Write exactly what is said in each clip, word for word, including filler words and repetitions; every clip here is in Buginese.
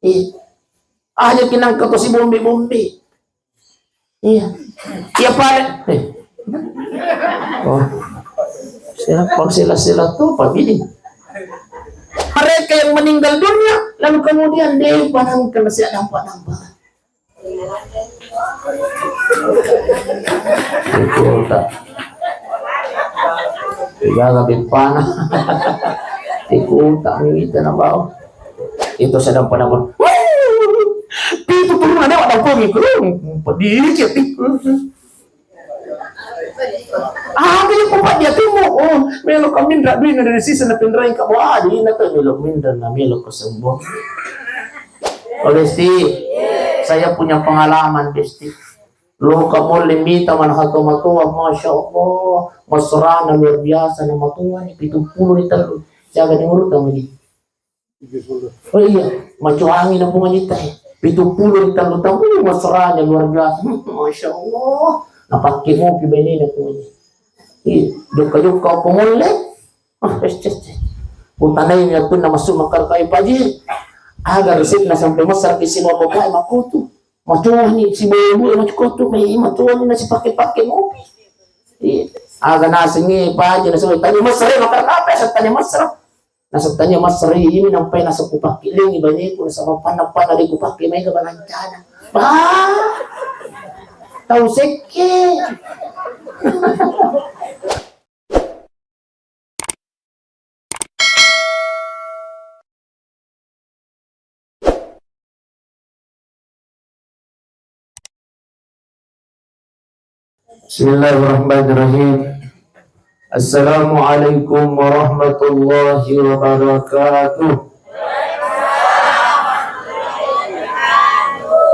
Iya. Aja kinangka to si bombe-bombe. Iya. Iya pale. Eh. Oh. Siapa sila-sila tu pagi ni? Mereka yang meninggal dunia, lalu kemudian dia panangkan siap dampak-dampak. Ikuta. Tiga ga bepana. Ikuta ni kita na bau. Itu sedang pada pun. Pitu turun ada pada pun itu. Pedih ya pitu. Ah, dia kupat dia tunggu. Oh, melo kami ndra duit dari sisi na pinrai ka. Wah, di na tu melo minda na melo kesembuhan. Oh, Besti, saya punya pengalaman, Besti. Lo kamu limita mana hato matoa, Masya Allah, mesrana luar biasa na matoa ni, pitu puluh ni tellu. Siaga ni urut kamu ni. Oh iya, macoangi na Puang Haji teh. Pitu puluh ni tellu taung, mesrana luar biasa. Hmm, Masya Allah. Napakke mopi bainena Puang Haji. Iya, jokka-jokka apa molle. Ah, es, es, es. Kutanai ni atunna masuk makkada kai, Pak Haji. Aga resepna sampai mesra ke sibawa bapak makutu. Macoani sibawa ibu makutu, mai macoani nasi pakke-pakke mopi. Iya. Aga nasengi Pak Haji, nasengi tanya mesra, makkada apa ya, tanya mesra. Nasettanya masri ini nampai nasakku pakkilengi baneku, nasaba panna-panna de kupake maega balancana. Bah, tau sekke. Bismillahirrahmanirrahim. Assalamualaikum warahmatullahi wabarakatuh.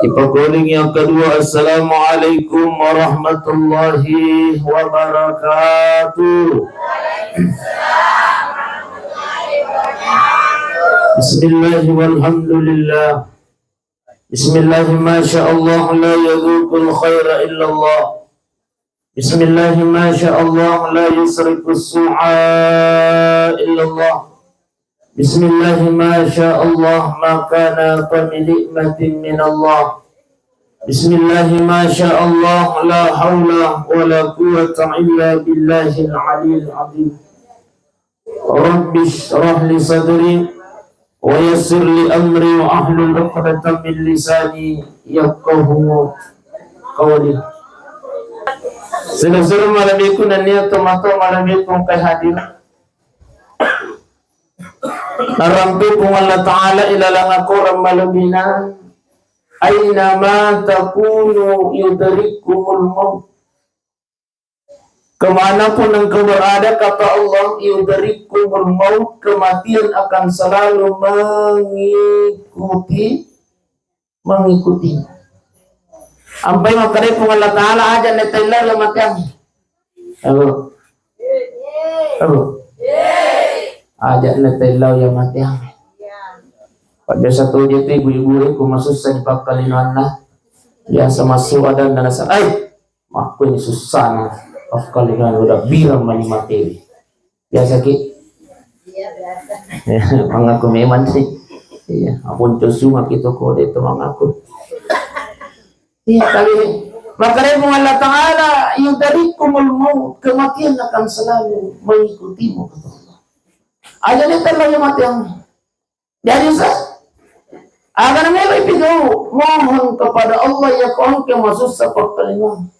Ipakoling yang kedua, Assalamualaikum warahmatullahi wabarakatuh. Bismillah walhamdulillah. Bismillah, masya Allah, la yadzuqul khaira illallah. Bismillah, masya Allah, la yasriqus su'a illallah. Bismillah, masya Allah, ma kana fa bi ni'matin minallah. Bismillah, masya Allah, la haula wa la quwwata illa billahil aliyil azim. Rabbi shrah li sadri wa yassir li amri wa ahlul uqdatam min lisani yafqahu qawli. Selesai malamiku nennia tomatoa malamiku engkai hadir. Narampe Puang Allah Ta'ala ilalang akorang malebina. Aina ma takunu yudrikkumul maut. Kemanapun engkau berada, kata Allah, yudrikkumul maut, kematian akan selalu mengikuti, mengikuti. Ampai makkedai Puang Allah Ta'ala, aja' na tellau ya mateang. Halo. Halo. Aja' na tellau ya mateang. Pak biasa tu je tu ibu-ibu e ku masussa di pakkalinoanna. Biasa masuk ada nasa, ai, Makkuni sussana, afkalingan udah birang mani materi. Biasa ki? Iya, biasa. Mangaku memang sih. Iya, ampun cosuma kita kode itu mangaku. Iya, tapi makanya Puang Allah Ta'ala, yudrikkumul maut, kematian akan selalu mengikutimu, kata Allah. Aja' na tellau ya mateang. Jadi, sa-, aga na melo ipigau, mohon kepada Allah ya, ko engka masussa pakkalinoang.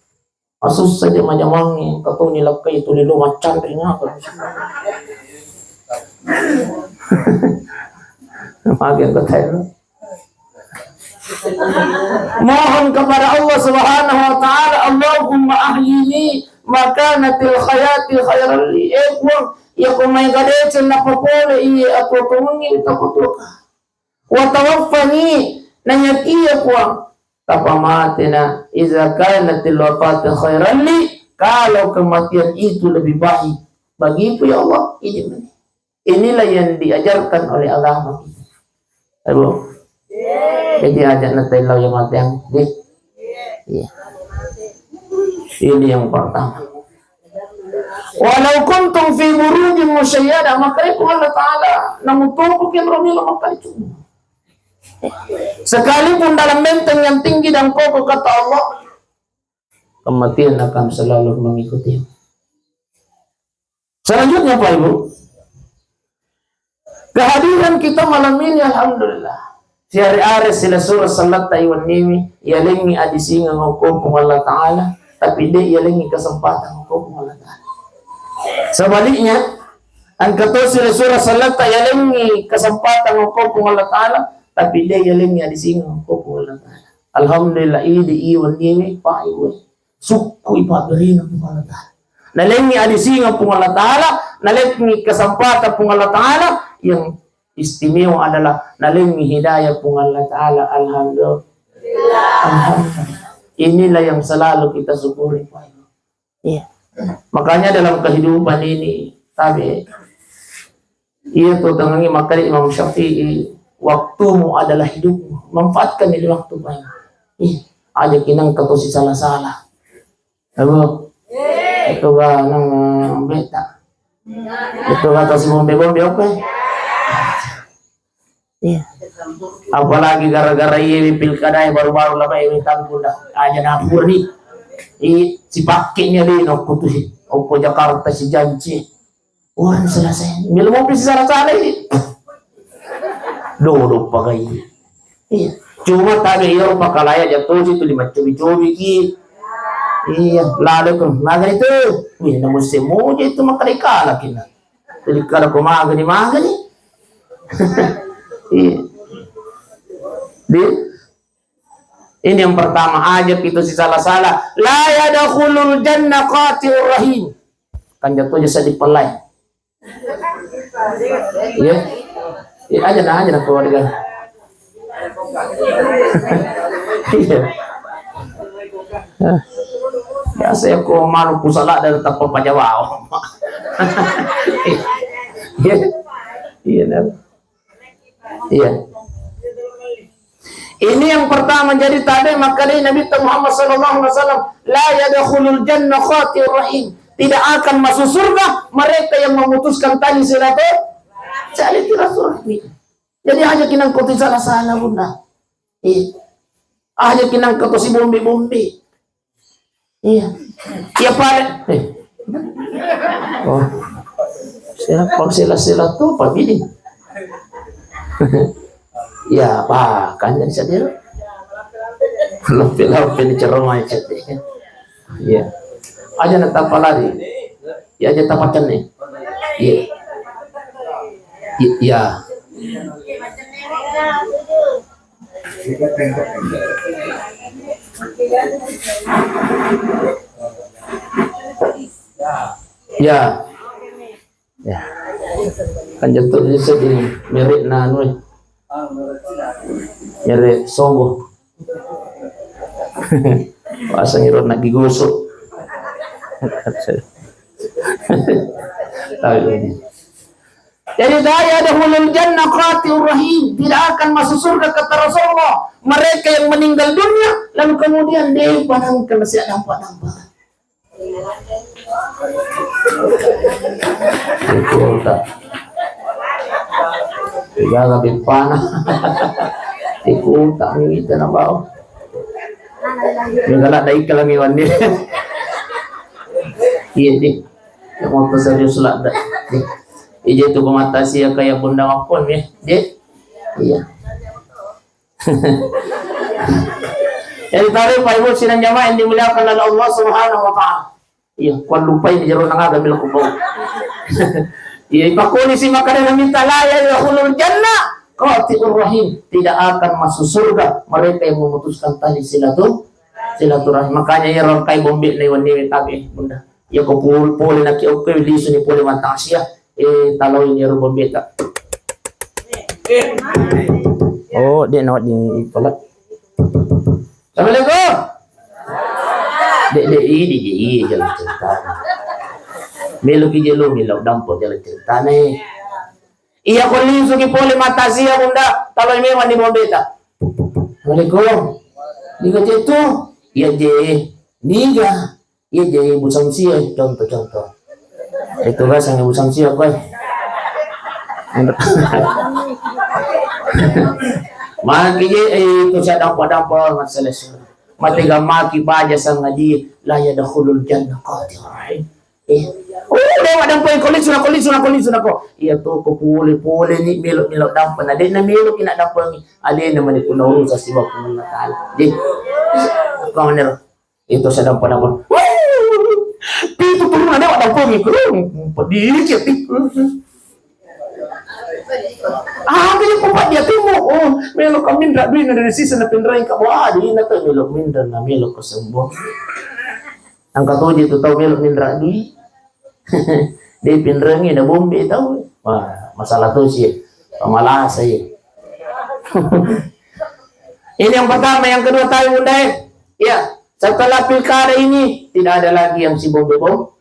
Masussa jama-jamangnge, katoni lakkai tuli lo maccang ringa. Mage engka tae. Mohon kepada Allah Subhanahu wa Ta'ala, Allahumma ahyini makanatil hayati khairan li. Eh, Puang, iya ko maega deceng napapole iye atuo-tuongnge tapatuoka. Wa tawaffani, na iyakiya Puang, tapamatena, iza kanatil wafatu khairan li, kalau kematian itu lebih baik bagiku ya Allah, ini meni. Inilah yang diajarkan oleh agama kita. Aduh. Jadi aja' na tellau ya mateang, deh. Iya. Ini yang pertama. Walau kuntum fi burujin musyayyada, makanya Puang Allah Ta'ala, namun tunggu kin romila makanya cuma. Sekalipun dalam benteng yang tinggi dan kokoh, kata Allah, kematian akan selalu mengikutimu. Selanjutnya, Pak Ibu, kehadiran kita malam ini, alhamdulillah. Siare-are silessureng sallatta iwenniwi, yalengngi adisingeng okko Puang Allah Ta'ala, tapi de' yalengngi kesempatan okko Puang Allah Ta'ala. Sebaliknya, engka to silessureng sallatta yalengngi kesempatan okko Puang Allah Ta'ala, tapi de' yalengngi adisingeng okko Puang Allah Ta'ala. Alhamdulillah, idi iwenniwi, Pak Ibu. Sukkui pabberina Puang Allah Ta'ala. Nalengngi adisingeng Puang Allah Ta'ala, nalengngi kesempatan Puang Allah Ta'ala, yang istimewa adalah nalengngi hidayah Puang Allah Ta'ala. Alhamdulillah. Alhamdulillah. Inilah yang selalu kita syukuri, Pak. Iya. Makanya dalam kehidupan ini, tabe, iya tuh, tengengi makkeda Imam Syafi'i, "Waktumu adalah hidupmu." Manfaatkan ini waktu, Pak. Ih, aja kinang ketosi salah-salah. Aduh. Itu ga nang beta. Itu ga tosi bombe-bombe, oke? Iya. Apalagi gara-gara iye pilkada baru-baru lama iye tampung dah. Aja napur nih. Ih, sipakainya deh, nokko tuh sih. Okko Jakarta si janci. Orang selesai. Mila mopi si salah-salah ini. Dodo pagai. Iya. Cuma tabe iya rupa kalaya jatuh situ lima cobi-cobi ki. Iya, lalu tuh. Magari tuh. Wih, namun semuanya itu makan ikan lagi nah. Jadi kalau kau magani, magani. Iya. Di, ini yang pertama, aja itu si salah-salah. La yadkhulul jannah qati'ur rahim. Kan jatuh aja sedih pelai. Iya. Iya, aja nah, aja nah keluarga. Iya. Biasa ya, ko manu pusala dari tapa pajawa. Iya. Iya, nah. Iya. Ini yang pertama, jadi tabe makkeda Nabi Muhammad sallallahu alaihi wasallam, "La yadkhulul jannah qati'ur rahim." Tidak akan masuk surga mereka yang memutuskan tali silatur-, tali silaturahmi. Jadi aja kinang koti salah-salah, Bunda. Iya. Aja kinang ketosi bombe-bombe. Iya. Iya, Pak. Eh. Oh. Siapa sila-sila tuh, Pak Bidi? Ya, Pak, kan jadi sadar. Lampe-lampe ni cerama ya, Cete. Iya. Aja na tapa lari. Ya, aja tapa cenne. Iya. I-, iya. Ya. Ya. Kan jatuh di sini, merek nanu, eh. Merek Sogo. Bahasa ngiro nak digosok. Tahu ini. Jadi, "La yadkhulul jannah qati'ur rahim." Tidak akan masuk surga, kata Rasulullah, mereka yang meninggal dunia, lalu kemudian dia panangkan siap nampak-nampak. Ikut tak. Tiga lebih panah. Ikut tak, ini kita nak bawa. Ini kalau ada iklan nih, Wan, nih. Iya, deh. Yang mau serius lah, dah. Ije tu pematasia kayak bunda mappon, ya. Deh. Iya. Jadi, tabe, Pak Ibu, sidang jamaah yang dimuliakan oleh Allah Subhanahu wa Ta'ala. Iya, kuallupai di jero nangaga mila kubau. Iya, ipakoni si makkeda Nabitta, "La yadkhulul jannah qati'ur rahim." Tidak akan masuk surga mereka yang memutuskan tali silatu-, silaturahim. Makanya iya rongkai bombe na iwenni tabe, Bunda. Iya ko pol-, pole naki okko lisu ni pole matasia. Eh, taloi ni ero bombeta. Oh, de' nawedding ipala. Assalamualaikum. De', de', idi, idi, jalan cerita. Melo ki jelo, melo dampo jalan cerita nih. Iya, ko lisu ki pole matasia, Bunda, taloi memang ni bombeta. Assalamualaikum. Niga je tu? Iya je. Niga? Iya, jadi Bu Samsia, contoh-contoh. Itu bahasa Bu Samsia, kowe. Maki je, eh, itu saya dampa-dampa masalah surga. Mate gamaki baja sangadie, la yadkhulul jannah qati'ur rahim. Eh. Oh, dewa dampa ko lisu na, ko lisu na, ko lisu na ko. Iya to, ko pole-pole ni melo-melo dampa na, de na melo kina dampa ni. Alena mani kuna urusan siwa Allah Ta'ala. Di. Kau nero. Itu sedang pada pun. Pitu turun ada pada pun. Pedih sikit. Ah, dia papa dia timu. Oh, melo kami ndak duit dari sisi na pinrai ka. Wah, di na tu melo minda na melo kesembuh. Angka toje tu tau melo minda duit. Dia pinrangi na bombe tau. Wah, masalah tu sih. Pamalas saya. Ini yang pertama, yang kedua tahu bunda eh. Ya, setelah pilkada ini tidak ada lagi yang si bombe bom.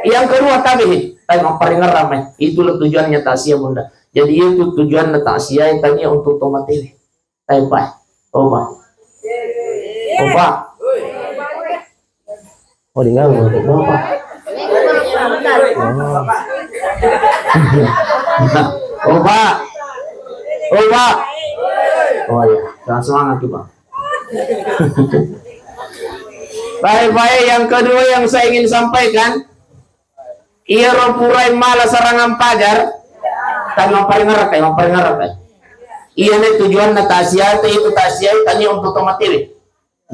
Yang kedua tabe, tapi mapparingerang mai. Itulah tujuannya takziah bunda. Jadi itu tujuanna takziah tania untuk tomatewe. Tapi pak, oh pak, oh pak. Oh, dengar untuk bapak. Oh pak, oh pak. Oh ya, jangan semangat tuh pak. Baik-baik, yang kedua yang saya ingin sampaikan, iyaro purai mala serangan pajar, tau mapparingerang, tau mapparingerang. Iya ne tujuanna takziah, itu takziah tania untuk tomatewe.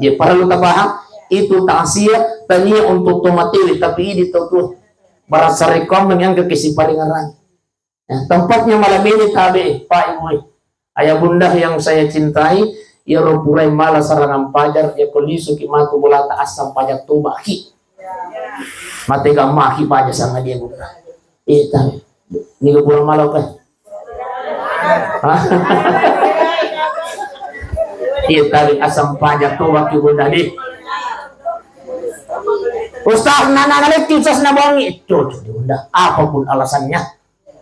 Ya, perlu tapaham, itu takziah tania untuk tomatewe, tapi ini tau tu. Barasa rekam yang ke kesi paringerang. Ya, tempatnya malam ini tabe, Pak Ibu. Ayah bunda yang saya cintai, iyaro purai mala serangan pajar, ya ko lisu ki matu bolata asam pajar toba ki. Mate gamaki paja sama dia bunda. Eh, tabe. Ni pura mala apa? Hah? Iya, tabe asam paja toba ki bunda di. Ustaz, nana naleki Ustaz nabongi. Itu, itu bunda. Apapun alasannya.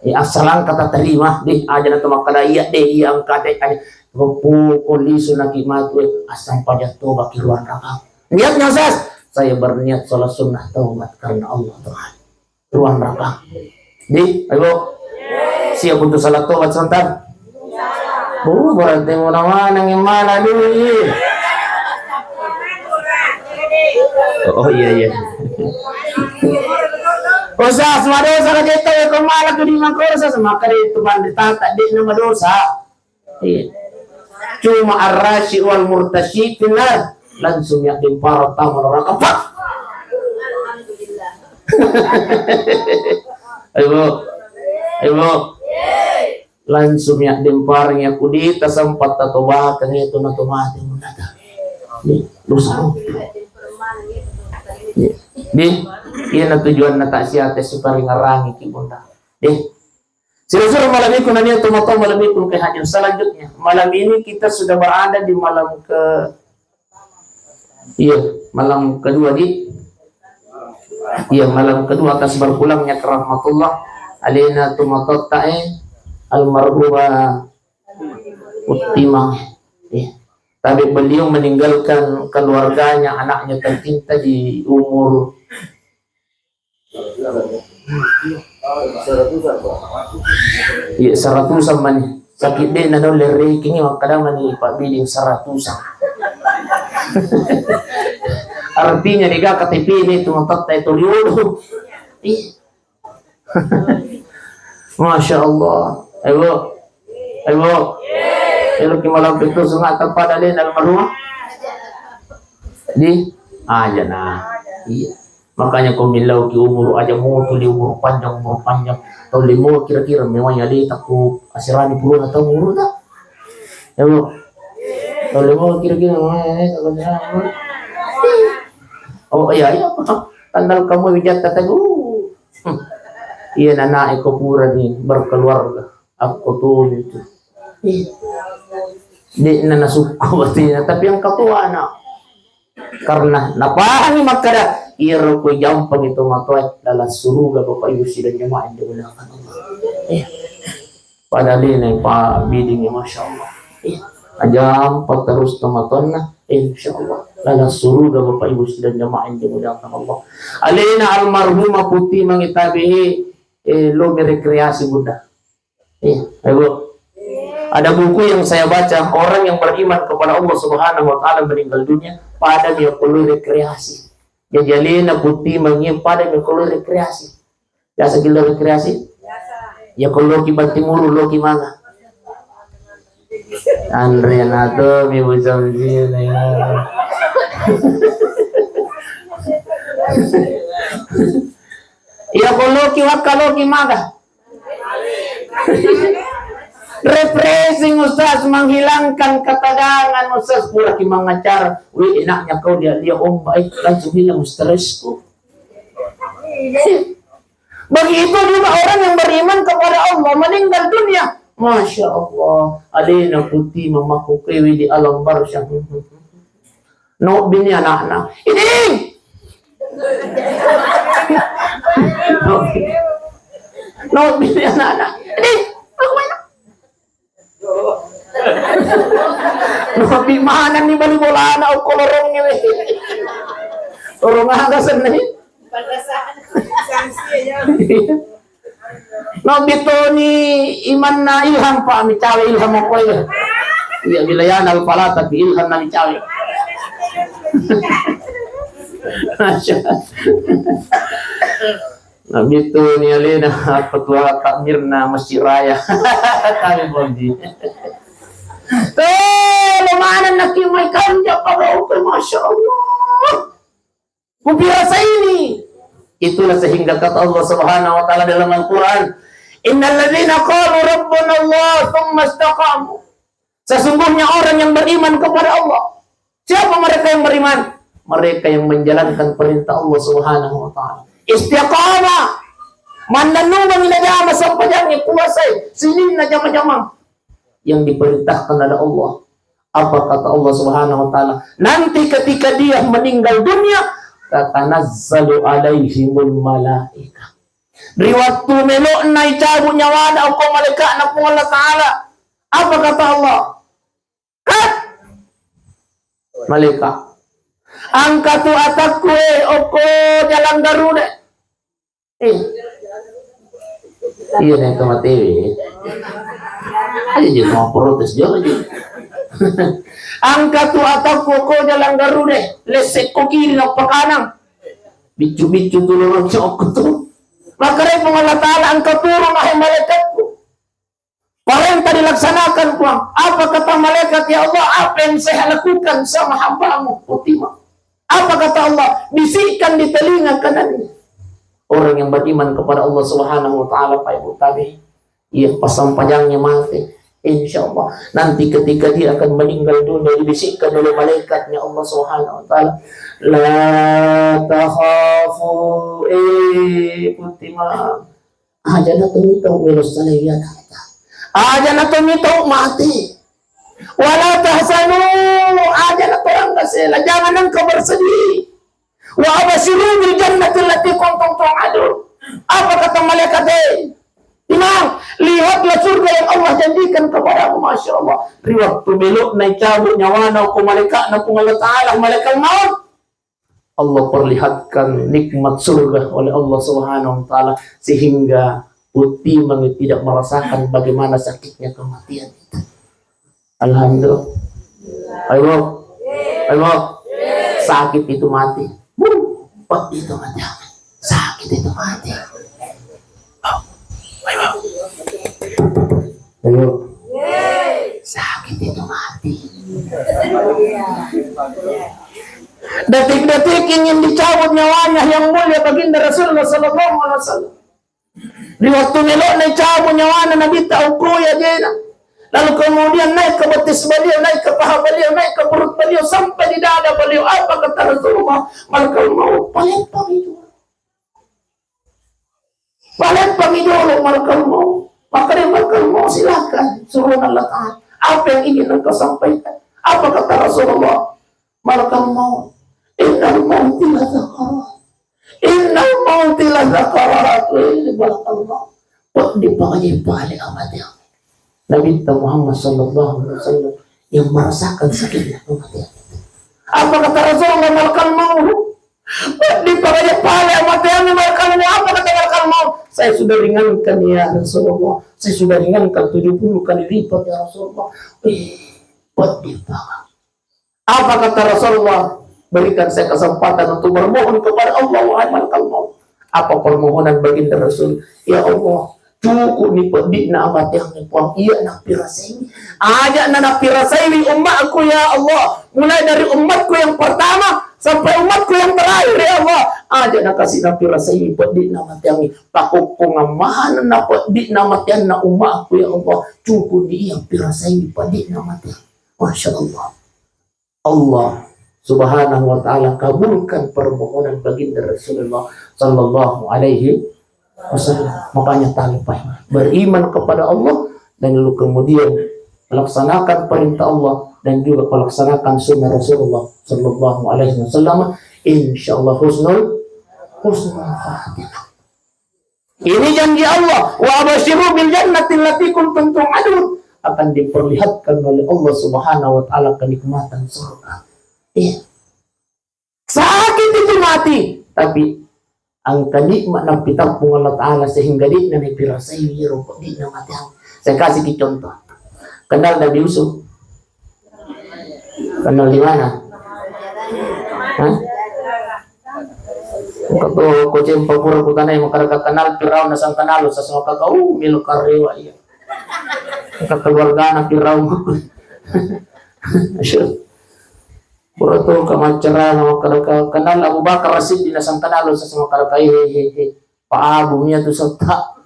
Ya, asal engka taterima, deh, aja na to makkada iya, deh, iya engka te, aja. Ko lisu naki matu, eh, asam paja toba ki ruang rakang. Niatnya, Ustaz, saya berniat sholat sunnah taubat karena Allah Ta'ala. Ruang rakang. Deh, ayo. Siap untuk sholat taubat sebentar? Oh, berarti mau mana yang mana dulu, iya. Oh, iya, iya. Ustaz, madosa ka jetta ya, ko mala tu di mangkoro sa, maka de tu pandita tak de na madosa. Iya. Cuma arrashi wal murtashi finnar, langsung ya dempara tamu neraka. Pak. Ayo, Bu. Ayo, Bu. Langsung ya dempareng ya kudita sempat tatobakeng itu na to mati bunda ta. Dosa. Di, iya na tujuanna takziah te supaya ngarangi ki bunda. Di. Sira-sira malam itu nanya teman-teman malam itu ke hadir. Selanjutnya, malam ini kita sudah berada di malam ke Iya, malam kedua di. Iya, malam kedua atas berpulangnya ke rahmatullah alena tomatoatta e almarhumah Uttimang. Iya. Tapi beliau meninggalkan keluarganya, anaknya tercinta di umur Iya, seratusan mani. Sakit de na naulle ranking makkada mani Pak Biding seratusan. Artinya dega K T P ini tu matatta itu riolo. Ih. Masya Allah. Ayo, Bu. Ayo, Bu. Ayo, ki malam itu sungai tempat alena almarhumah. Di aja nah. Iya. Makanya ko millau ki umur aja mo tuli umur panjang, umur panjang. Tau limo kira-kira memang ya deh takku asirani puruna tau umur tak? Ya, Bu. Tau limo kira-kira memang ya deh takku asirani puruna. Oh iya, iya. Tanggal kamu bijak kata, uh. Hmm. Iya, nana eko pura nih berkeluarga. Aku tuh itu. Ih. Di nana suku berarti, tapi yang ketua anak. Karena napahangi makkada, iyaro ko jampangi tomatoae dalam suruga Bapak Ibu sidang jamaah yang dimuliakan Allah. Eh, pada lene Pak Biding ya, Masya Allah. Eh, ajampa terus tomatoanna, insya Allah. Dalam suruga Bapak Ibu sidang jamaah yang dimuliakan Allah. Alena almarhumah Putih Mangitabehe, eh, lo merekreasi bunda. Iya, ayo, Bu. Ada buku yang saya baca, orang yang beriman kepada Allah Subhanahu wa Ta'ala meninggal dunia, pada dia perlu rekreasi. Jadi, alena puttimangngi pada dia perlu rekreasi. Biasa gila rekreasi? Ya, kalau ki banting muru, lo ki manga. Andre nato mi bu Samsina ya. Ya, kalau ki wakka, lo ki manga. Refreshing, Ustaz, menghilangkan ketegangan, Ustaz. Pura ki mangacara, wih, enaknya kau lihat-lihat ombak, eh, langsung hilang stresku. Begitu juga orang yang beriman kepada Allah, meninggal dunia, Masya Allah, alena puttimang makkukewe di alam barzah. No bini anakna. Ini. No bini anakna. Ini. Aku mana? No bi mana ni bali bolana okko lorongnge we. Lorong aga senna ni? No bitoni imanna Ilham, Pak, micawe Ilham apa ya? Iya, bilayana alpala tapi Ilham na micawe. Masya Allah. Nah, bitoni alena ketua takmirna Masjid Raya. Kami bondi. Tuh, lo mana nak mai kanja pada oke, Masya Allah. Kupirasa ini. Itulah sehingga kata Allah Subhanahu wa Ta'ala dalam Al-Quran, "Innal ladzina qalu rabbuna Allah tsumma istaqamu." Sesungguhnya orang yang beriman kepada Allah. Siapa mereka yang beriman? Mereka yang menjalankan perintah Allah Subhanahu wa Ta'ala. Istiqamah. Mannennungengi najama sampajangnge, puasai, sininna jama-jamang yang diperintahkan oleh Allah. Apa kata Allah Subhanahu wa Ta'ala? Nanti ketika dia meninggal dunia, tatanazzalu alaihimul malaikah. Ri waktu melo'na icabu nyawana okko malaika'na Puang Allah Ta'ala, apa kata Allah? Kat! Malaika. Angkatu atakku, eh, okko jalan Garuda. Eh. Iya, nih, ke mati. Aja jadi mau protes juga aja. Angkatu atakku okko jalan Garuda. Lessekko kiri, nappa kanang. Biccu-biccu tu lorong cokku tu. Maka Puang Allah Ta'ala angkat turun, wahai malaikatku. Perintah dilaksanakan, Puang. Apa kata malaikat, "Ya Allah, apa yang saya lakukan sama hambamu, Fatimah?" Apa kata Allah? Bisikkan di telinga kanannya. Orang yang beriman kepada Allah Subhanahu wa Ta'ala, Pak Ibu tabi, iya, pas sampajangnya mati, insya Allah, nanti ketika dia akan meninggal dunia, dibisikkan oleh malaikatnya Allah Subhanahu wa Ta'ala, "La takhafu, eh, Fatimah." Aja na to mitau melo salai iyana. Aja na to mitau mati. Wala tahzanu, aja na to engka sela. Jangan engkau bersedih. Wa absyiru bil jannati allati kuntum tu'adun. Apa kata malaikat, eh? Imam, lihatlah surga yang Allah janjikan kepadamu, Masya Allah. Ri waktu melo naicabu nyawana ku malaikatna Puang Allah Ta'ala, malaikat maut. Allah perlihatkan nikmat surga oleh Allah Subhanahu wa Ta'ala, sehingga Fatimah tidak merasakan bagaimana sakitnya kematian itu. Alhamdulillah. Ayo, ayo, sakit itu mati. Wuh, itu mati. Sakit itu mati. Ayo. Sakit itu mati. Detik-detik ingin dicabut nyawanya yang mulia baginda Rasulullah sallallahu alaihi wasallam. Di waktu melo nacabut nyawana Nabi, tau ko ya jena. Lalu kemudian naik ke betis beliau, naik ke paha beliau, naik ke perut beliau, sampai di dada beliau. Apa kata Rasulullah? Malakal maut, paling-paling juga. Paling pamidolo malakal maut. Maka dia malakal maut, silakan. Suruh Allah Ta'ala. Apa yang ingin engkau sampaikan? Apa kata Rasulullah? Malakal maut. Innal mauti la sakarat. Innal mauti la sakarat. Weh, malakal maut. Kok dipangaji pale amat ya? Nabi Muhammad sallallahu alaihi wasallam yang merasakan sakitnya kematian. Apa kata Rasulullah, malakal maut? Di pale, pale, mate, anu, malakal maut. Apa kata malakal maut? Saya sudah ringankan, ya Rasulullah. Saya sudah ringankan tujuh puluh kali lipat, ya Rasulullah. Eh, pedih, Pak. Apa kata Rasulullah? Berikan saya kesempatan untuk bermohon kepada Allah, wahai malakal maut. Apa permohonan baginda Rasul? Ya Allah, cukup ni peddi'na amateangnge, Puang. Iya napirasaiwi. Aja na napirasaiwi ummatku, ya Allah. Mulai dari umatku yang pertama sampai umatku yang terakhir, ya Allah. Aja na kasi napirasaiwi peddi'na amateangnge. Pakokkongang maneng na peddi'na amateanna ummatku, ya Allah. Cukup ni iya pirasaiwi peddi'na amateangnge. Masya Allah. Allah Subhanahu wa Ta'ala kabulkan permohonan baginda Rasulullah Sallallahu Alaihi Wasallam. Makanya, tali, Pak, beriman kepada Allah dan lalu kemudian laksanakan perintah Allah dan juga laksanakan sunnah Rasulullah Sallallahu Alaihi Wasallam. Insya Allah husnul, husnul khatimah. Ini janji Allah, "Wa abasyiru bil jannati allati kuntum tu'adun." Akan diperlihatkan oleh Allah Subhanahu wa Ta'ala kenikmatan surga. Iya. Sakit itu mati, tapi engka nikmat napitappung Allah Ta'ala sehingga de'na napirasai iro peddi'na amateang. Saya kasih ki contoh. Kenal Nabi Yusuf? Kenal di mana? Hah? Engka to ko cempa pura kutanai, makkadaka kenal Firaun nasang kenal, sasengka kau melo karewa iya. Engka keluargana Firaun. Pura to ka maccara, makkadaka kenal Abu Bakar Siddiq nasang kenal, sasengka makkadaka, he, he, he. Pa Abu mia tu setta.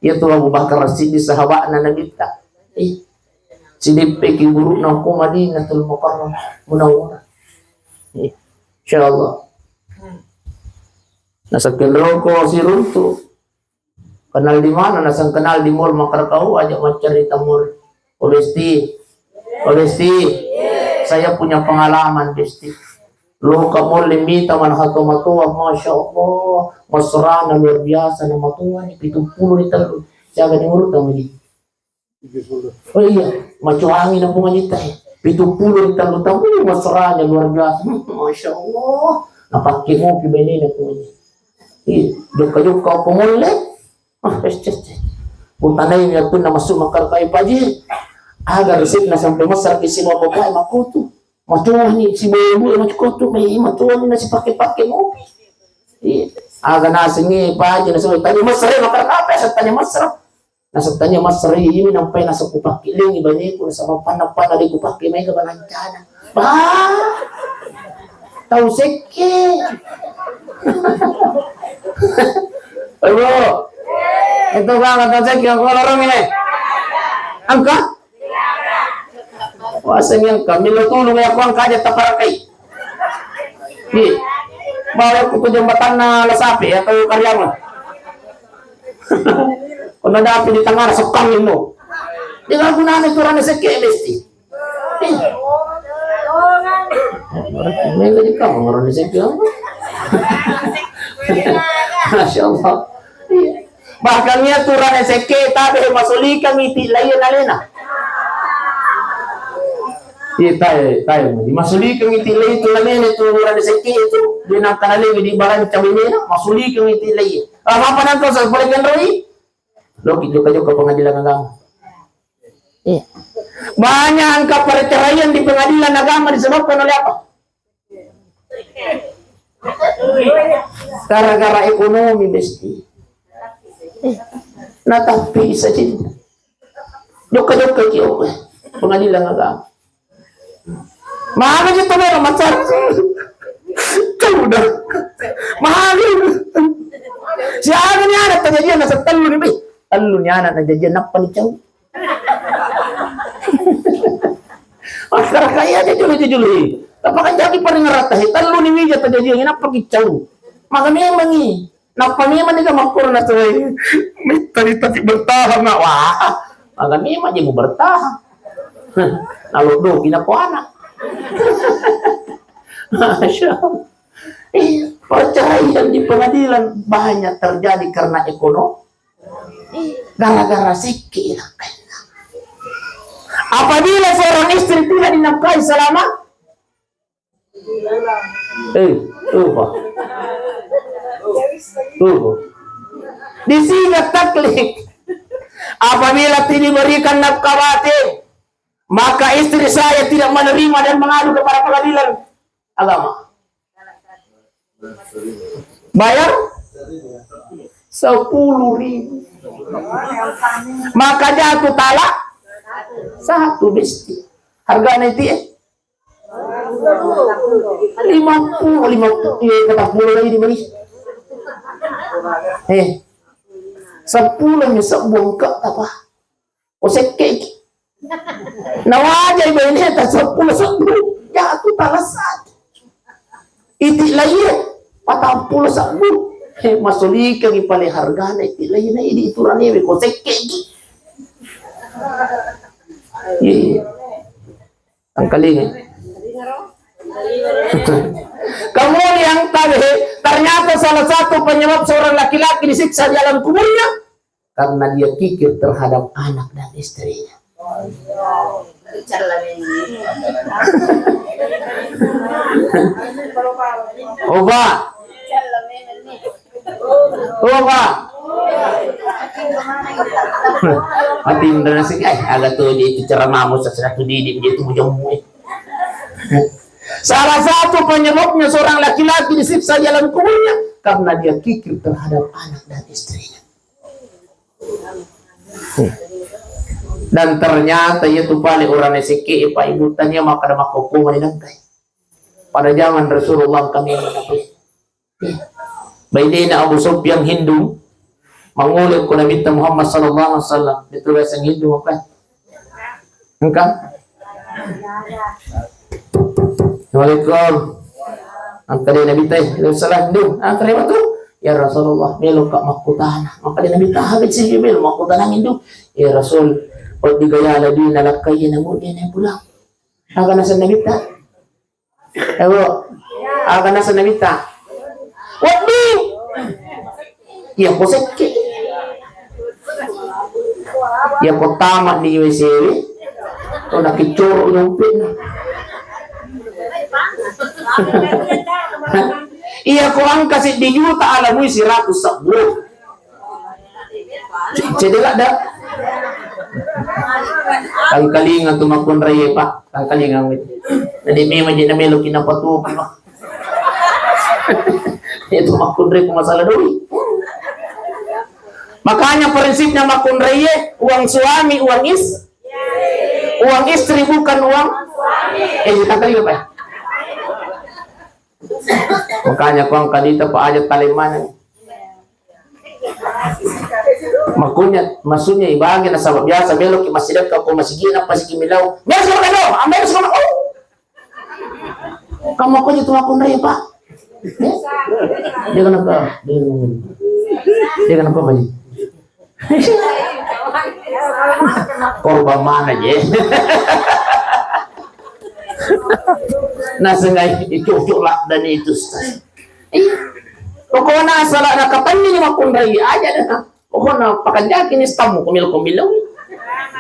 Iya tu Abu Bakar Siddiq sahabatna Nabitta. Eh, sideppeki guruna ko Madinatul Mukarramah Munawwarah. Eh, insyaallah. Nasakkeng roko siruntu. Kenal di mana? Nasang kenal di mall, makkadaka, oh, aja maccarita mall. Oh, Besti. Oh, Besti. Saya punya pengalaman, Besti. Loka mall mita mana hato matoa, Masya Allah. Mesrana luar biasa, na matoa ni, pitu pulo ni tellu. Siaga ni urut kamu di? Oh iya, macoangi na Puang Aji tae. Pitu pulo ni tellu taung, mesrana luar biasa. Hmm, Masya Allah. Napakke mopi bainena Puang Aji. Iya, jokka-jokka ko mall e. Ah, ces, ces, ces. Kutanai ni atunna masuk makkadaka, Pak Ji, aga resepna sampai mesra ki sibawa bapakna makkutu. Macoani sibawa ibu e makkutu, mai macoani na sipake-pake mopi. Iya. Aga nasengngi Pak Ji, nasengngi tania mesra, makkadaka apa ya, tania mesra. Naseng tania mesra, ini nampai naseng kupake lengi baneku, nasaba panna-panna de kupake mai ke balancana. Bah, tau sekke. Ayo. Itu kan tau sekke, aku lorong ini. Angka? Waseng yang kami lo tulung ya, aku angka aja taparakai. Di, bawa ku ke jembatanna Lasape atau Kariaman. Kono dapi di tengah sekang ilmu. Dengan gunanya tu orang sekke, Besti. Ih. Mega di kamu orang sekke. Masya Allah. Iya. Bahkan iya tu urane sekke tabe masulika miti laie nalena. Iya, tae, tae. Masulika miti laie tu, lamene tu urane sekke itu. Dia nang kanale di baranca wenena, masulika miti laie. Ah, apa nang kau sa boleh kenroi? Loki jokka-jokka pengadilan agama. Iya. Banyak angka perceraian di pengadilan agama disebabkan oleh apa? Gara-gara ekonomi, Besti. Natappi saja. Jokka-jokka ki, oh, pengadilan agama. Mana kita melo macar? Sudah. Mana? Siapa ni anak kejadian nasa tellu ni, Beh? Tellu ni anak kejadian, apa ni cau? Makkadaka iya aja julu-julu. Tapi kan jadi paling rata, he, tellu ni wija tajaji, nappa kicau. Maka memang i. Nappa memang ni makkoro na tuai. Mittari tapi bertahan, nak. Wah. Maka memang je mu bertahan. Lalu do pina ko anak. Masya Allah. Eh, perceraian di pengadilan banyak terjadi karena ekonomi. Gara-gara sekke. Apabila seorang istri tidak dinafkahi selama, eh, tuh, Pak. Tuh, Pak. Di sini taklif. Apabila tidak diberikan nafkah batin, maka istri saya tidak menerima dan mengadu kepada pengadilan agama. Bayar sepuluh ribu. Maka jatuh talak satu besti. Hargana itu, eh? Lima puluh, lima puluh, iya, patang puluh lagi di mana? Eh, sepuluh mi sebbu engka apa? Ko sekke ki. Nawajai baineta seppulo sebbu, jatu talak satu. Iti laiye patang puluh sebbu. He, masolika ki pale hargana iti laiye na idi ituran ewe ko sekke ki. Iya, iya. Tangkalinga. Kemudian tabe, ternyata salah satu penyebab seorang laki-laki disiksa di alam kuburnya karena dia kikir terhadap anak dan istrinya. Oba. Oba. Ati indra nasi, eh, aga tu di itu ceramahmu sesuatu didik dia itu bujang. Salah satu penyebabnya seorang laki-laki disiksa di alam kuburnya karena dia kikir terhadap anak dan istrinya. Dan ternyata iya tu pale orang S K, Pak Ibu, tanya maka ada maka hukuman di nangkai. Pada zaman Rasulullah kami mendapat. Bainena Abu Sufyan Hindu mangole ko Nabitta Muhammad sallallahu alaihi wasallam. Itu bahasa Hindu apa? Engka? Assalamualaikum. Angkade Nabitta, eh, salam, Hindu. Angkade matu? Ya Rasulullah, melo ka makkutana. Maka dia Nabitta, habis sih melo makkutana Hindu. Ya Rasul, kok digaya lagi nalakkai namun dia pulang. Aga naseng Nabitta? Ego, aga naseng Nabitta? Wedding. Iya ko sekke. Iya ko tama di W C W. Ko nakiccoro dompetna. Iya ko angka seddi juta alamui seratus sebbu. Cedde ladda. Tangkalinga tu makkunraie, Pak. Tangkalinga. Jadi memang jadi melo kina patu. Itu makkunrai ku masalah doi. Makanya prinsipnya makkunraie, uang suami, uang is-, uang istri bukan uang. Eh, tangkalinga, Pak. Makanya kuang kadita pa aja talemaneng. Makunya, maksudnya ibagi nasaba biasa meloki massidekka ko masigi na pasiki milau. Biasa makan do, ambil semua. Oh. Kamu aku itu aku nih, Pak. Eh? Dia kenapa? Dia kenapa? Dia kenapa, Pak? Korban mana je? Nasengai itu cocok lah dan itu, Ustaz. Iya. Pokoknya asal ada katanya ni makkunrai aja dah. Pokoknya pakan jaki ni stammu komil-komil.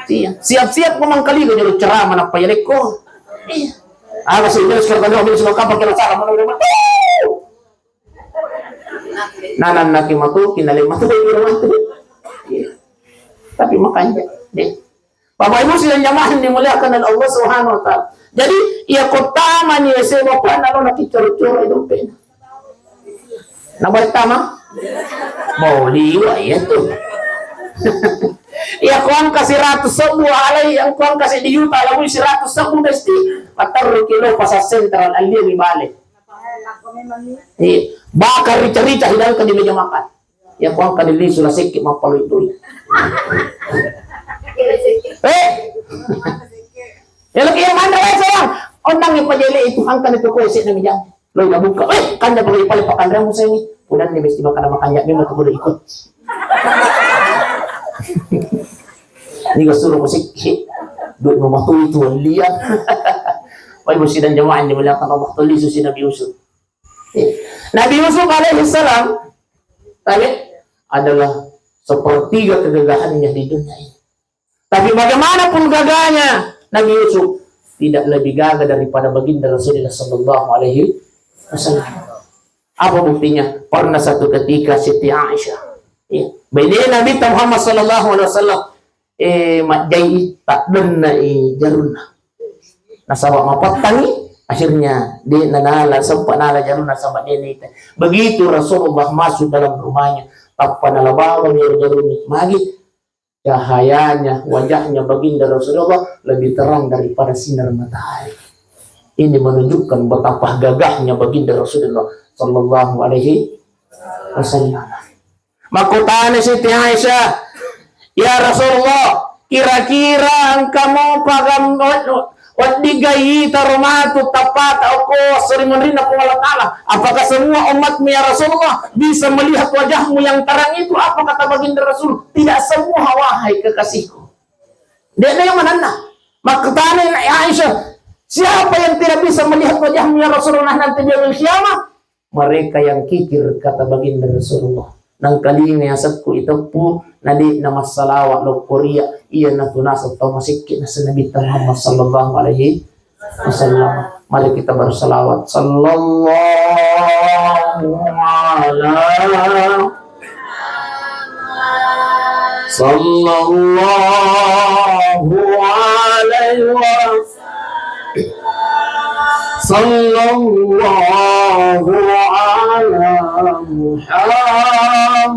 Iya. Siap-siap ko mangkali ko jolo ceramah napa ya leko. Iya. Aga sih, melo sekarang dulu, melo sekarang kapan kira salah, mana udah mati. Nanannaki matu, kinale matu, kira matu. Iya. Tapi makanya, deh. Bapak Ibu sidang jamaah yang dimuliakan oleh Allah Subhanahu wa Ta'ala. Jadi, iya kota mani S M A apa nalo naki coro-coro itu pe. Nabai tama? Mau liwa iya tu. Iya kuang kasih ratus sebu alai, yang kuang kasih di juta alai seratus sebu besti. Patar kilo pasar sentral alia di balik. Iya. Bakar rica-rica hidangkan di meja makan. Ya, kuang kali lisu la sekke mappalui-lui. Eh? Ya, lagi yang mana, eh, sayang? Onang yang pajele itu, angkan itu kue sik na meja. Loi na buka. Eh, kanja pale pakanreang saya ini. Udah nih, mesti makan sama kanja, memang aku udah ikut. Ini gak suruh musik. Duit mau matu itu lihat. Wah, ibu sidang jamaah yang dimuliakan Allah, tulis si Nabi Yusuf. Nabi Yusuf alaihi salam, tabe, adalah sepertiga kegagahannya di dunia ini. Tapi bagaimanapun gagahnya Nabi Yusuf, tidak lebih gagah daripada baginda Rasulullah sallallahu alaihi wasallam. Apa buktinya? Pernah satu ketika Siti Aisyah, ya, Baine Nabitta Muhammad sallallahu alaihi wasallam, eh, majjai, taddennai jarunna. Nasaba mapattangi, akhirnya de' nanala, sempat nala jarunna, saba de' naita. Begitu Rasulullah masuk dalam rumahnya, tappa nala bawang iyaro jarunna. Magi? Cahayanya, wajahnya baginda Rasulullah lebih terang daripada sinar matahari. Ini menunjukkan betapa gagahnya baginda Rasulullah sallallahu alaihi wasallam. Makkutana Siti Aisyah, "Ya Rasulullah, kira-kira engka mopa gam-, wed-, weddigaitta ro matu tappata okko esso ri munrinna Puang Allah Ta'ala? Apakah semua umatmu, ya Rasulullah, bisa melihat wajahmu yang terang itu?" Apa kata baginda Rasul? "Tidak semua, wahai kekasihku." De'na yang manenna. Makkutana Aisyah, "Siapa yang tidak bisa melihat wajahmu, ya Rasulullah, nanti di yaumil qiyamah?" "Mereka yang kikir," kata baginda Rasulullah. Nangkalinga asekku iteppu, na de' namassalawat lokkoria, iyanatu naseng tau masekke naseng Nabitta Muhammad sallallahu alaihi wasallam. Mari kita bersalawat. Sallallahu ala, sallallahu alaihi wasallam. Sallallahu ala Muhammad.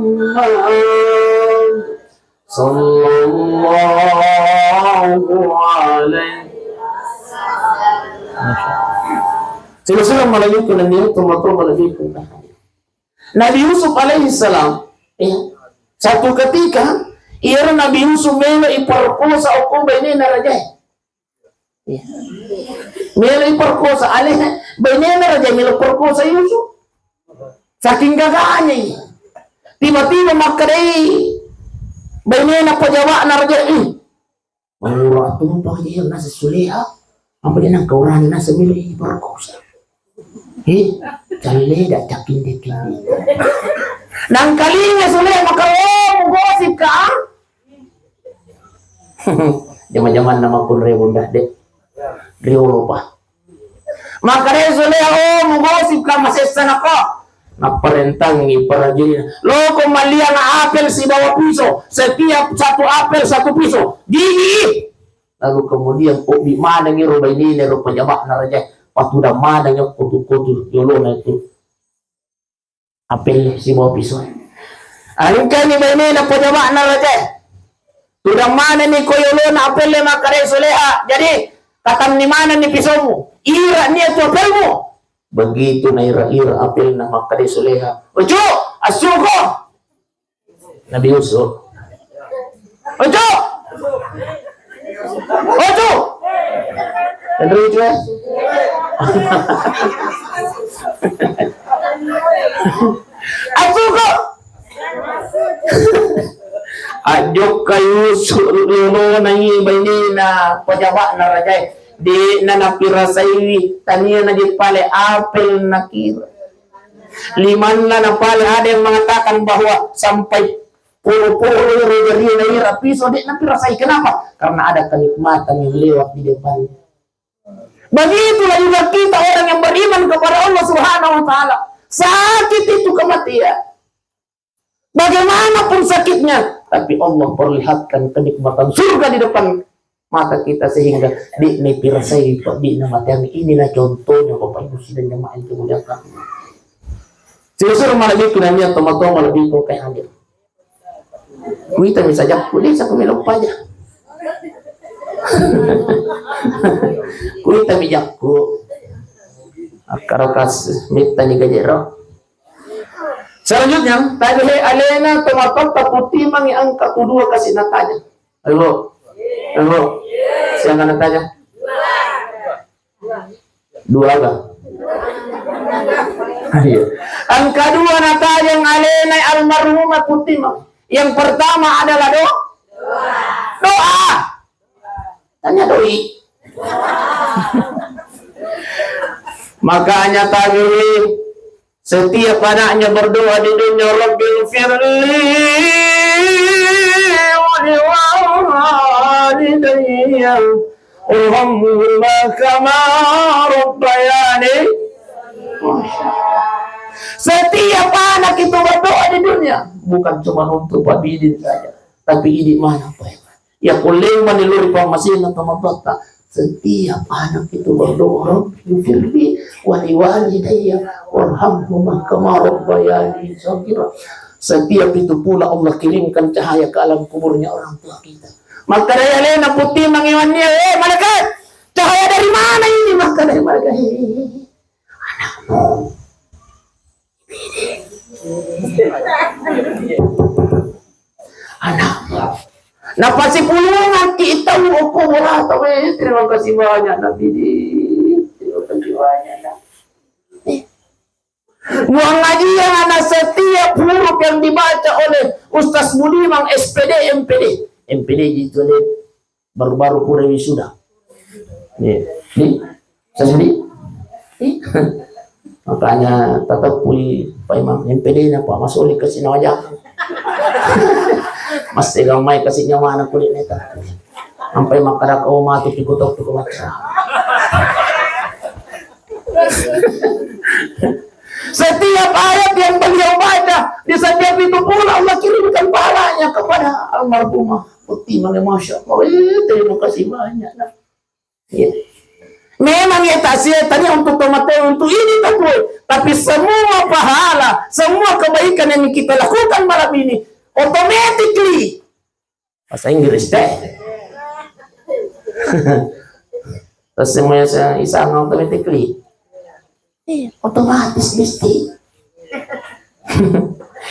Sallallahu alaihi wasallam. Sila-sila malaikku nani tomatoa malaikku. Nabi Yusuf alaihi salam, ya, satu ketika, iyaro Nabi Yusuf melo iperkosa okko bainena rajae. Iya. Melo iperkosa, ale, bainena raja melo perkosa Yusuf. Saking gagahnya iya. Tiba-tiba makkedai bainena pajawa'na raja, "Ih, mauroa tumpang je nasa Suleha. Apa dia nang kaurani nasa melo iperkosa?" He, calle da cakinde-kinde. Nangkalinga Suleha makkeda, "Oh, mugosip ka?" Jama-jamanna makkunrai bunda de. Riolopa. Makkeda Suleha, "Oh, mugosip ka masessa nako?" Napparentangi parajinna, "Loko malliang apel sibawa piso. Setiap satu apel satu piso. Gigi!" Lalu kemudian obbi manengi ro bainena ro pajawa'na raja, patudang manengi kotu-kotu yolona itu apel sibawa piso. Engkani bainena pajawa'na raja, tudang manenni ko yolona apel, makkeda Suleha, "Jadi, katanni manenni pisomu, ira nia tu apelmu." Begitu naira-ira apelna, makkeda Suleha, "Ojo, asuko." Nabi Yusuf. Ojo! Ojo! Enrique. Asuko! Ajokka Yusuf ri yolona iye bainena pajawa'na rajae. De'na napirasaiwi, tania najeppale apel nakira. Limanna napale ada yang mengatakan bahwa sampai polo-polo ro jaria naira piso, de' napirasai. Kenapa? Karena ada kenikmatan yang lewat di depan. Begitulah juga kita orang yang beriman kepada Allah Subhanahu wa Ta'ala. Sakit itu kematian. Bagaimanapun sakitnya, tapi Allah perlihatkan kenikmatan surga di depan mata kita sehingga de'na pirasai, de'na mateang. Inilah contohnya Bapak Ibu sidang jamaah yang dimuliakan. Sesur malebbiku nanya toma-toma lebih kau kayak hadir. Kuita bisa jakku, dia bisa kumiloppa aja. Kuita mi jakku. Akkarokas mittani gajero. Selanjutnya, tadi he alena tomatotta putimangi engka tu dua kasi natajeng. Ayo, Bu. Ayo, Bu. Siapa natajeng? Dua, Bang. Iya. Engka dua natajeng alena almarhumah putimang. Yang pertama adalah do-, doa. Tanya doi. Makanya tadi setiap anaknya berdoa di dunia, "Rabbi firli wa liwalidayya warhamhuma kama rabbayani." Setiap kita berdoa di dunia bukan cuma untuk Pak Bidin saja, tapi ini mana Pak Iman? Ya kulleng mani lori pammasena tomatoatta. Setiap anak itu berdoa, "Rabbi firli wali walidayya warhamhuma kama rabbayani shaghira." Setiap itu pula Allah kirimkan cahaya ke alam kuburnya orang tua kita. Maka dari alena putih mangewannya, "Eh, malaikat, cahaya dari mana ini?" Maka dari malaikat, "Eh, eh, eh, eh, anakmu." Anak. Napasipulungeng ki tau okko bolata we. Terima kasih banyak Nabi di. Terima kasih banyak Nabi. Buang ngaji yang anak setiap huruf yang dibaca oleh Ustaz Budiman S P D M P D. M P D itu deh. Baru-baru pura wisuda. Iya. Di? Saya sedih. Ih. Makanya tetap pui Pak Imam M P D na Pak Masoli kasih nawaja. Masih gamai kasih nyawa anak kulit neta. Sampai makan kau mati pikutok pikutok. Setiap ayat yang beliau baca, di setiap itu pula Allah kirimkan pahalanya kepada almarhumah Uti Mane. Masya Allah, eh, terima kasih banyak, nak. Ya. Memang ya tak sia tadi untuk tomatnya untuk ini tak boleh. Tapi semua pahala, semua kebaikan yang kita lakukan malam ini, automatically Bahasa Inggris deh. Terus semuanya se-, isang automatically. Iya, otomatis mesti.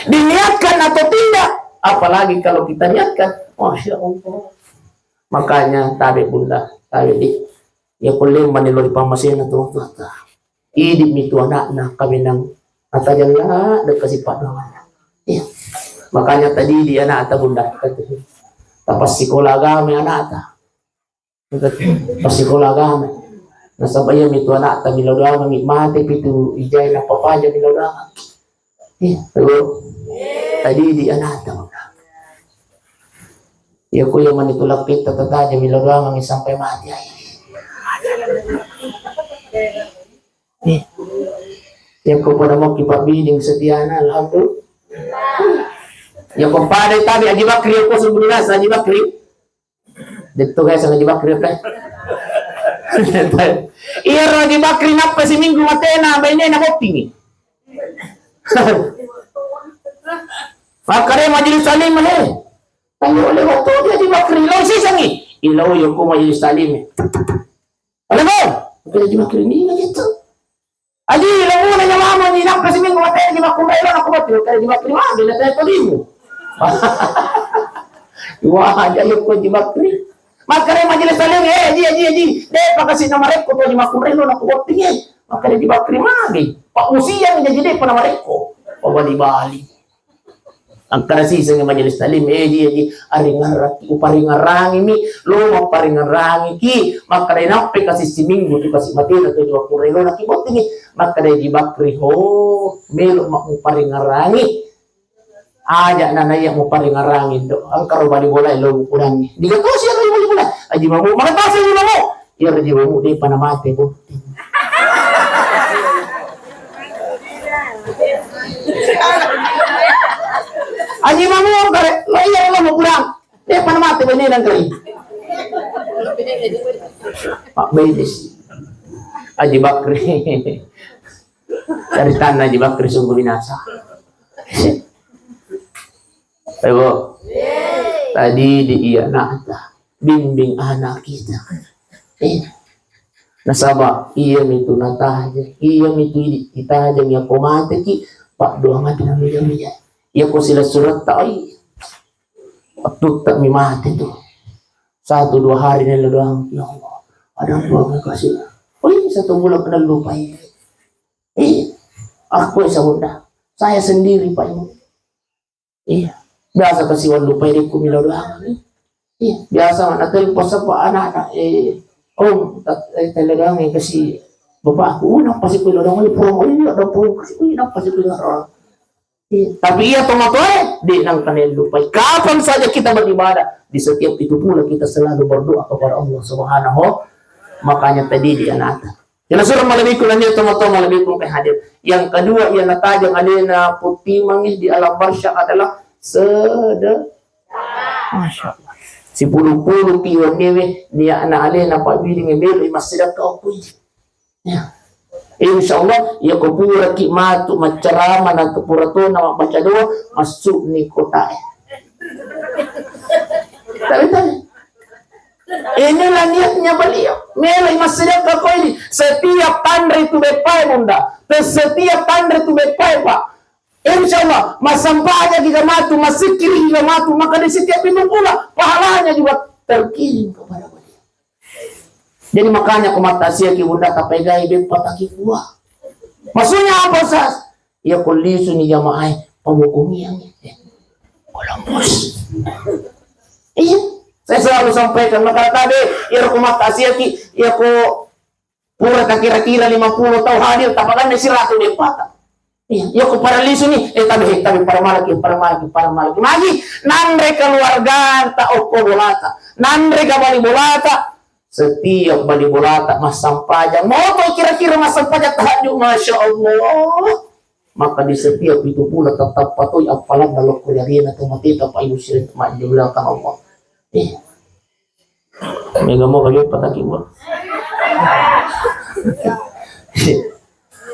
Diniatkan atau tidak, apalagi kalau kita niatkan, Masya Allah. Makanya tabe bunda, tabe di. Ya kulleng mani lori pammasena tu waktu. Idi mi tu anakna kaminang atajalla de kasi paddoanganna. Iya. Makanya tadi di anak ata bunda. Tapassikola agama anak ata. Tapassikola agama. Nasaba iya mi tu anak ata milo doang mi mate pitu ijai na papaja milo doang. Iya, tuh. Tadi di anak ata bunda. Iya, ku iya mani tulak kita tataja milo doang mi sampai mati ai. Nih. Iya, ku pada mau kipak biding setiana, alhamdulillah. Iya, ku pada tabi Haji Bakri, iya, ku sebelum nasa Haji Bakri. Detto guys, Haji Bakri, oke. Iya, Haji Bakri nappa seminggu matena, bainena bottingi. Makkeda majelis taklim, he. Tanya oleh waktu dia Haji Bakri, lo sisangi. Ilo yo ku majelis taklim. Halo, Bang. Oke, Haji Bakri, ni aja tu. Haji, lo muna nyawamu ni, nappa seminggu mate Haji Bakri, lo nak kuat, oke, Haji Bakri, wah, dia tanya tadimu. Wah, aja yo ku Haji Bakri. Makkeda majelis taklim, eh, Haji, Haji, Haji. Deh, pakasi nama rekko, Haji Bakri, lo nak kuat, eh. Makkeda Haji Bakri, magi. Pak Musian jadi deh, pernah rekko. Oh, bali-bali. Makkeda sisengngi majelis taklim, eh, ji, eh, ji, aringerraki, uparingerrangimi, lo mapparingerrangiki, makkeda nappai kasi siminggu tu kasi matena tu dua pura elo naki bottingi, makkeda Haji Bakri, ho, melo ma muparingerangi, aja nana iya muparingerangi do, engka ro bali bola lo mukurangi, diga tosi ro bali bola, Haji Mamu, maka tosi Haji Mamu, iya Haji Mamu, depa na mate botting. Haji Mamu kare, lo iya lo mau pulang. Dia pada mati bene dan kering. Pak Bedes. Haji Bakri. Dari tanah Haji Bakri sungguh binasa. Ayo. Tadi di iya nata. Bimbing anak kita. Eh. Nasaba iya mitu nataja, iya mitu idi itajang, iya ko mateki, paddoangan na meja-meja. Iya ko sila surat ta, oi. Waktu tak mi mati tu. Satu dua hari nelo doang, ya Allah. Ada doang kasih. Oi, satu bulan kena lupai. Eh, aku ya sabunda. Saya sendiri, Pak, ini. Iya. Biasa kasi wallupai rekku milo doang. Iya. Biasa mana telpon sapa anak-anak, eh, oh, tak, eh, tele doang, eh, kasi bapakku, oh, nappa si kulo doang, oh, iya, ada pun kasi, oh, nappa si kulo doang. Iya. Tapi iya, tomatoe, di nang kane lupai. Kapan saja kita beribadah, di setiap itu pula kita selalu berdoa kepada Allah Subhanahu. Makanya tadi di anak Yang surah malebbiku nanya toma-toma malebbiku ke hadir. Yang kedua, yang natajang alena puttimangi di alam barzakh adalah sedekah. Masya Allah. Sipulu-pulu pi wennewe niatna alena pabbilingi melo massedekah okui. Ya. Insya Allah, ya ko puraki matu maccarama na pura tona mabbaca doa, masuk ni kotae. Tapi tadi, inilah niatnya beliau. Meloi massedekah ko ini. Setiap tanre tu beppae, Bunda. Setiap tanre tu beppae, Pak. Insya Allah, massampajang kita matu, massikkiri kita matu, maka di setiap pintu pula pahalanya juga terkirim kepada beliau. Jadi makanya ko mattasiaki Bunda, tapegai beppa takibua. Maksudnya apa, Ustaz? Ya ko lisuni jamaah, pabokongiangi. Eh, Columbus. Iya, saya selalu sampaikan, maka tabe, ya ko mattasiaki, ya ko pura kira-kira lima puluh tau hadir, tapakanna siratu beppa ta. Iya, iya ko pada lisuni, eh, tabe, eh, tabe, pada malaki, pada malaki, pada malaki. Magi, nanre keluargata, okko bolata. Nanre ka bali bolata. Setiap bali bolata, massampajang. Moto kira-kira massampajang tahajud, Masya Allah. Maka di setiap itu pula tetap patoi appalanna lokko jalena tu mateta pa ibu sirin majjulakang Allah. Eh. Mega mo kami pataki buat.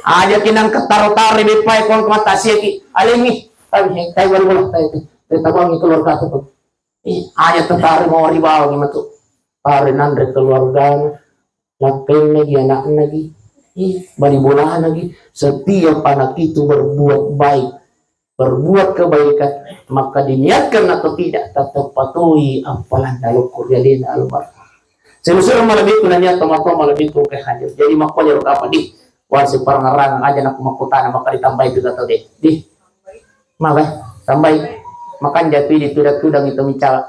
Aja kinang ketaro-taro beppae kon kemata siaki. Alengi. Tapi, eh, tai baru bola, tai, tai, tai tabangi keluarga tu. Eh, aja tetaro mau ribawa ni matu. Pare nanre keluargana. Lakkainnagi ana'nagi, eh, bali bolanagi. Setiap anak itu berbuat baik, berbuat kebaikan, maka diniatkan atau tidak, tetap patoi appalanna lokko ri alena almarhum. Seluruh malebbiku nanya toma-toma malebbiku ke hadir. Jadi makko jaro kapang di. Wah, si parangarang aja nak makkutana maka ditambahi juga tau deh. Di. Maka tambahi. Makanja tu di tudang-tudang itu mincala.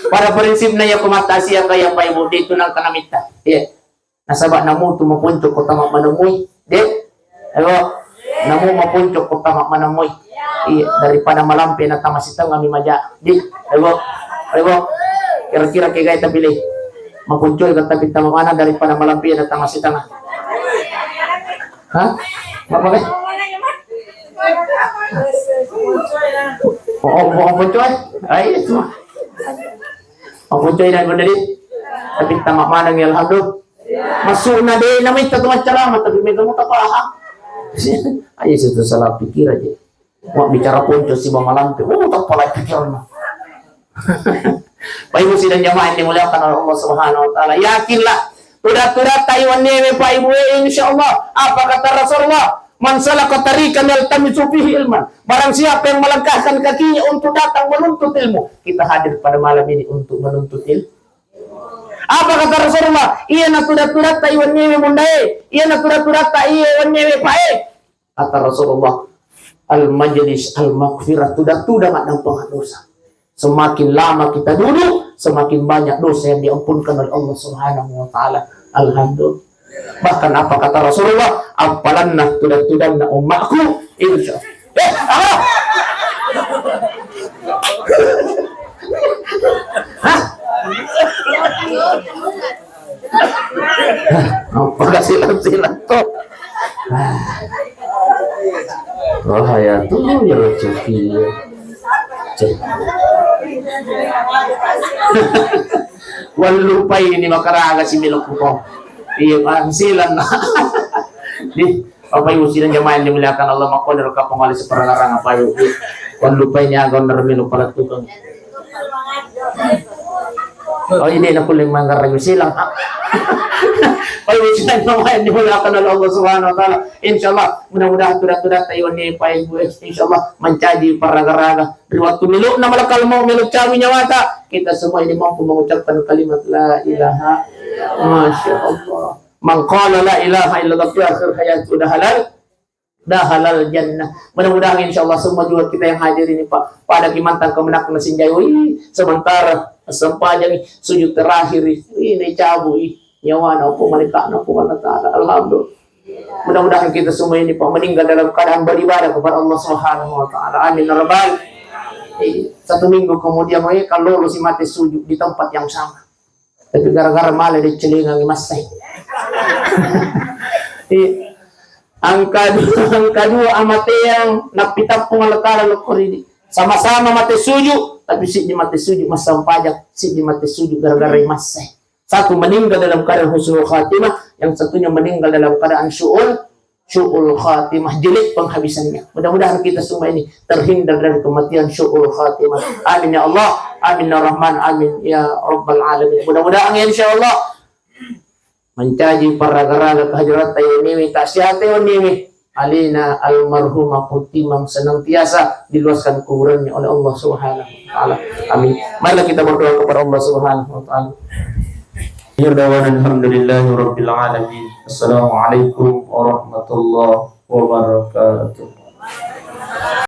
Pada prinsipna ya ko mattasiaka ya Pak Ibu, de tu nangka namitta. Iya. Nasaba namu tu maponco ko tama manemui. De. Ayo. Namu maponco ko tama manemui. Iya, daripada malampe na tama sitengnga mi maja. Di. Ayo. Ayo. Kira-kira kegai tapi le. Maponco ka tapi tama mana daripada malampe na tama sitengnga. Hah? Apa, Beh? Oh, oh, oh, apa coy? Ai, itu. Apa coy dan bener, Dit? Tapi tamat mana nih, alhamdulillah. Masukna de, nama itu teman ceramah, tapi mega mau tak paham. Ayo, situ salah pikir aja. Mau bicara ponco si Bang Malampe, oh, tak pala pikiranna. Bapak Ibu sidang jamaah yang dimuliakan oleh Allah Subhanahu wa Ta'ala, yakinlah, tuda-tuda taiwan newe, Pak Ibu, eh, insya Allah, apa kata Rasulullah? "Man salaka tariqan yaltamisu fihi ilman." Barang siapa yang melangkahkan kakinya untuk datang menuntut ilmu, kita hadir pada malam ini untuk menuntut ilmu. Apa kata Rasulullah? Iya na tuda-tuda taiwan newe, Bunda, eh. Iya na tuda-tuda taiwan newe, Pak, eh. Kata Rasulullah, "Al-majlis al-maghfirah, tudang-tudang maddampengan dosa." Semakin lama kita duduk, semakin banyak dosa yang diampunkan oleh Allah Subhanahu wa Ta'ala. Alhamdulillah. Bahkan apa kata Rasulullah? Appalanna tudang-tudanna ummaku, insya Allah. Eh, apa? Hah? Apa kasilang-silang to? Ah. Wah, ya tuh, ya rezeki. Cek. Wallupai ini makaraga si milok ko. Iya, Bang, silang. Di Bapak Ibu sidang jamaah yang dimuliakan Allah, makkoder ka pengawali seperangarang apa yuk. Kon lupai ni aga onar melo pada tukang. Oh, ini nak kuling manggar ragu silang. Bapak Ibu sidang jamaah yang dimuliakan oleh Allah Subhanahu wa Ta'ala. Insya Allah, mudah-mudahan tuda-tuda taiwan ni Pak Ibu, insya Allah, mencaji parraga-raga. Di waktu melo na malakal mau melo cawi nyawata, kita semua ini mampu mengucapkan kalimat la ilaha. Masya Allah. Man qala la ilaha illallah fi akhir hayati dakhalal, dakhalal jannah. Mudah-mudahan insya Allah semua juga kita yang hadir ini, Pak, pada ki mantang kemenakna sinjai. Wih, sementara sempajang sujud terakhir ini cabut, ih, nyawana apa mereka na apa Allah Ta'ala. Alhamdulillah. Mudah-mudahan kita semua ini, Pak, meninggal dalam keadaan beribadah kepada Allah Subhanahu wa Ta'ala. Amin ya Rabbal. Eh, satu minggu kemudian, eh, kalau si mati sujud di tempat yang sama. Tapi gara-gara male deccelingangi massai. Iya. Angka dua, angka dua amateang nappitappung alkara lokko ridi. Sama-sama mate suju, tapi siddi mate suju massempajang, siddi mate suju gara-gara massai. Satu meninggal dalam keadaan husnul khatimah, yang satunya meninggal dalam keadaan su'ul su'ul khatimah, jelek penghabisannya. Mudah-mudahan kita semua ini terhindar dari kematian su'ul khatimah. Amin ya Allah, amin ya Rahman, amin ya Rabbal Alamin. Mudah-mudahan ya insya Allah mencaji parraga-raga kehajrata yang niwi tak siate niwi alina almarhumah Putimang senantiasa diluaskan kuburannya oleh Allah Subhanahu wa Ta'ala. Amin. Marilah kita berdoa kepada Allah Subhanahu wa Ta'ala. Akhir dawana alhamdulillahi rabbil alamin. Assalamualaikum warahmatullahi wabarakatuh.